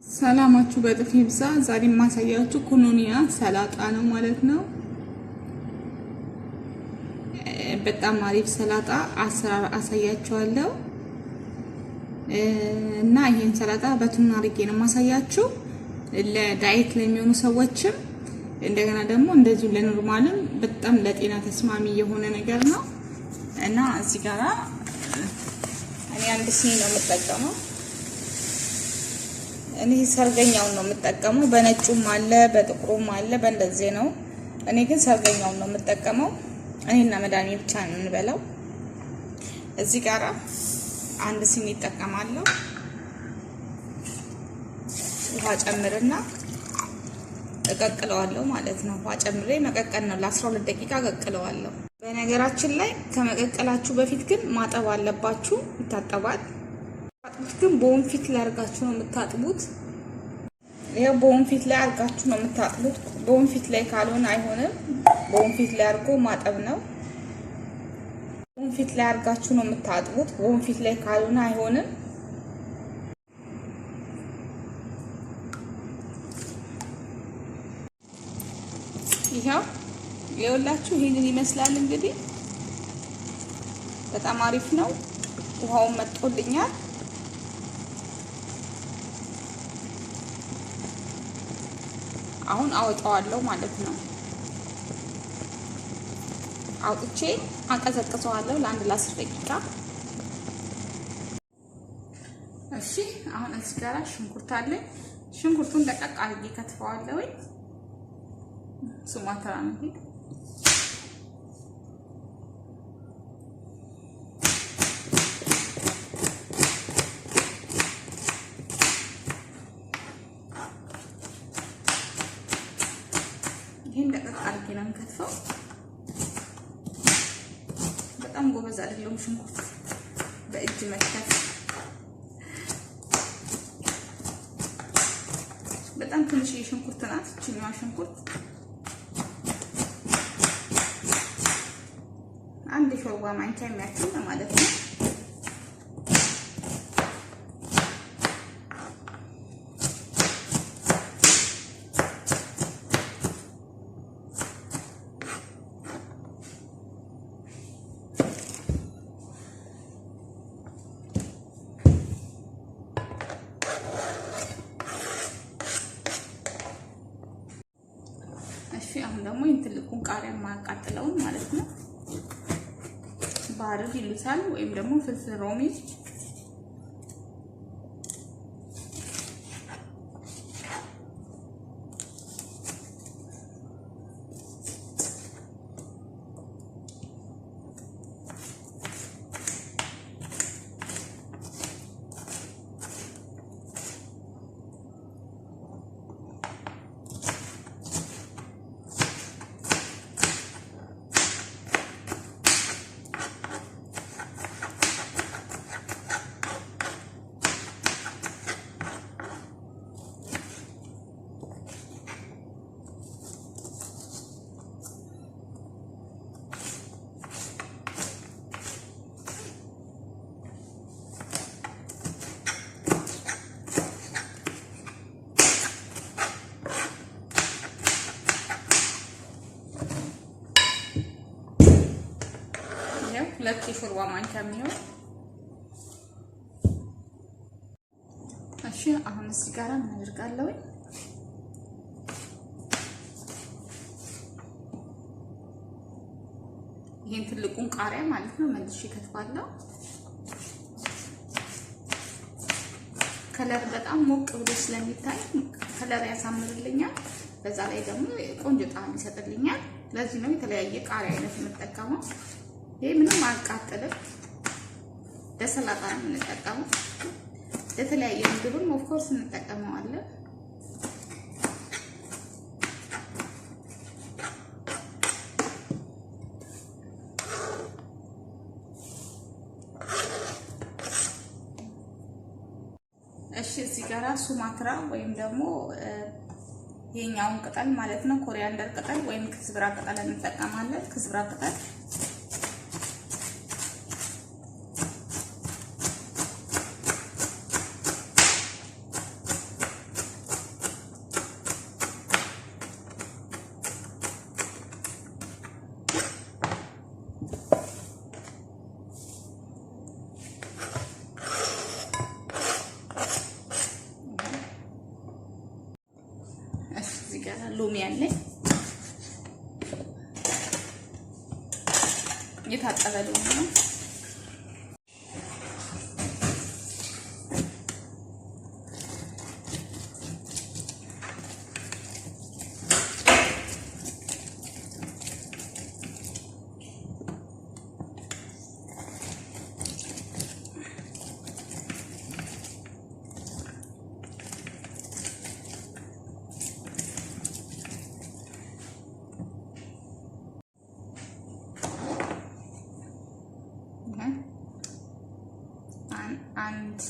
ሰላማችሁ በእጥፍ ይብዛ። ዛሬ የማሳያችሁ ኩኑኒያ ሰላጣ ነው ማለት ነው። በጣም አሪፍ ሰላጣ አሰራር አሳያችኋለሁ እና ይሄን ሰላጣ በቱና አድርጌ ነው የማሳያችሁ ለ diet ለሚሆኑ ሰዎችም እንደገና ደግሞ እንደዚሁ ለ normal ም በጣም ለጤና ተስማሚ የሆነ ነገር ነው እና እዚህ ጋራ እኔ አንድ ስኒ ነው የምጠቀመው። እኔ ሰርገኛውን ነው የምጠቀመው። በነጩም አለ በጥቁሩም አለ በእንደዚህ ነው። እኔ ግን ሰርገኛውን ነው የምጠቀመው። እኔና መድኃኒ ብቻ ነው የምንበላው። እዚህ ጋራ አንድ ስኒ እጠቀማለሁ። ውሃ ጨምርና እቀቅለዋለሁ ማለት ነው። ውሃ ጨምሬ መቀቀል ነው። ለ12 ደቂቃ እቀቅለዋለሁ። በነገራችን ላይ ከመቀቀላችሁ በፊት ግን ማጠብ አለባችሁ። ይታጠባል። ታጥቡት ግን በወንፊት ላይ አድርጋችሁ ነው የምታጥቡት። ይኸው በወንፊት ላይ አድርጋችሁ ነው የምታጥቡት። በወንፊት ላይ ካልሆነ አይሆንም። በወንፊት ላይ አድርጎ ማጠብ ነው። በወንፊት ላይ አድርጋችሁ ነው የምታጥቡት። በወንፊት ላይ ካልሆነ አይሆንም። ይኸው ይኸውላችሁ ይሄንን ይመስላል እንግዲህ በጣም አሪፍ ነው። ውሃውን መጥቶልኛል። አሁን አወጣዋለሁ ማለት ነው። አውጥቼ አቀዘቅዘዋለሁ ለአንድ ለ10 ደቂቃ። እሺ አሁን እዚህ ጋር ሽንኩርት አለኝ። ሽንኩርቱን ደቀቅ አድርጌ ከትፈዋለሁ። ሱማትራ ነው ይሄ። ይሄን ደቀቅ አድርጌ ነው የምከትፈው። በጣም ጎበዝ አይደለሁም ሽንኩርት በእጅ መክተፍ። በጣም ትንሽ ሽንኩርት ናት ይችኛዋ ሽንኩርት። አንድ የሾርባ ማንኪያ የሚያክል ማለት ነው። እሺ አሁን ደግሞ ይህን ትልቁን ቃሪያ የማያቃጥለውን ማለት ነው بارد ይሉታል ወይም ደግሞ فلفل رومي። ሁለት የሾርባ ማንኪያ የሚሆን። እሺ አሁን እዚህ ጋር ምን አደርጋለሁ? ይሄን ትልቁን ቃሪያ ማለት ነው መልሼ እከትፋለሁ። color በጣም ሞቅ ብሎ ስለሚታይ color ያሳምርልኛል። በዛ ላይ ደግሞ ቆንጆ ጣዕም ይሰጥልኛል። ለዚህ ነው የተለያየ ቃሪያ አይነት የምጠቀመው። ይሄ ምንም አያቃጥልም። ለሰላጣ ነው የምንጠቀመው። ለተለያየ ምግብም of course እንጠቀመዋለን። እሺ እዚህ ጋራ ሱማትራ ወይም ደግሞ የኛውን ቅጠል ማለት ነው coriander ቅጠል ወይም كزبرة ቅጠል እንጠቀማለን። كزبرة ቅጠል ሎሚ አለኝ፣ የታጠበ ሎሚ ነው። አንድ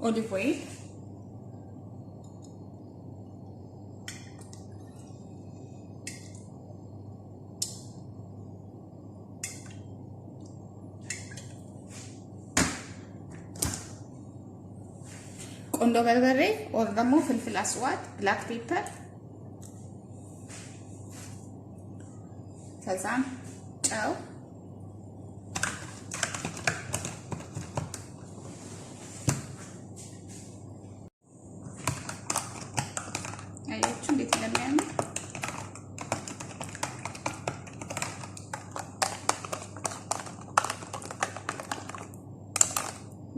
olive oil ቆንዶ በርበሬ or ደግሞ فلفل أسود black pepper ከዛም ጨው አያችሁ እንዴት እንደሚያምር።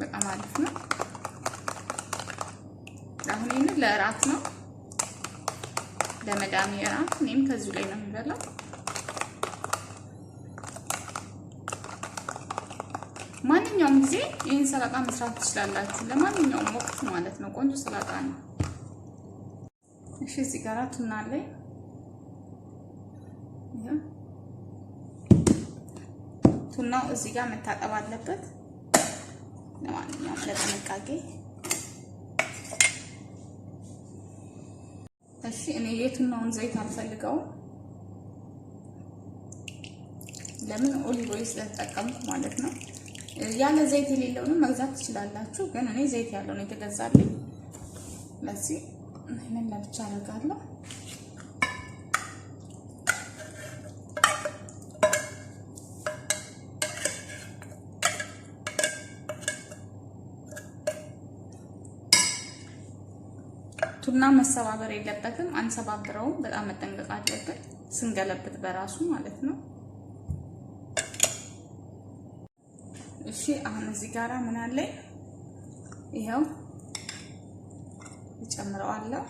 በጣም አሪፍ ነው። አሁን ይህንን ለእራት ነው ለመዳሚ እራት። እኔም ከዚሁ ላይ ነው የሚበላው። ማንኛውም ጊዜ ይህን ሰላጣ መስራት ትችላላችሁ። ለማንኛውም ወቅት ማለት ነው። ቆንጆ ሰላጣ ነው። እሺ እዚህ ጋራ ቱና አለኝ። ቱናው እዚህ ጋር መታጠብ አለበት። ለማንኛውም ለጥንቃቄ እሺ። እኔ የቱናውን ዘይት አልፈልገውም። ለምን olive oil ስለተጠቀምኩ ማለት ነው። ያለ ዘይት የሌለውንም መግዛት ትችላላችሁ፣ ግን እኔ ዘይት ያለው ነው የተገዛልኝ። ለዚህ ይህንን ለብቻ አደርጋለሁ። ቱና መሰባበር የለበትም፣ አንሰባብረውም። በጣም መጠንቀቅ አለብን ስንገለብጥ በራሱ ማለት ነው። እሺ አሁን እዚህ ጋራ ምን አለኝ? ይኸው እጨምረዋለሁ።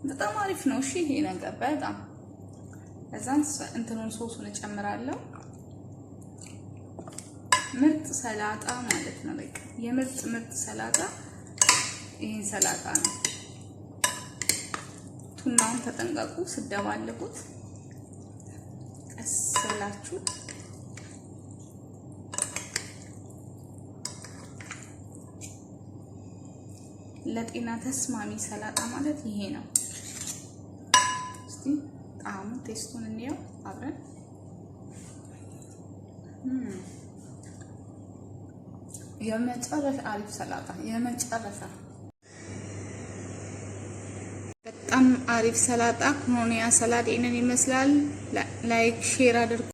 በጣም አሪፍ ነው። እሺ ይሄ ነገር በጣም ከዛን እንትኑን ሶሱን እጨምራለሁ። ምርጥ ሰላጣ ማለት ነው። በቃ የምርጥ ምርጥ ሰላጣ ይህን ሰላጣ ነው። ቱናውን ተጠንቀቁ፣ ስደባልቁት ቀስ ብላችሁ ለጤና ተስማሚ ሰላጣ ማለት ይሄ ነው። እስቲ ጣዕሙ taste ኡን እንየው አብረን። የመጨረሻ አሪፍ ሰላጣ የመጨረሻ በጣም አሪፍ ሰላጣ ኩኖኒያ ሰላጣ ይህንን ይመስላል። like share አድርጉ።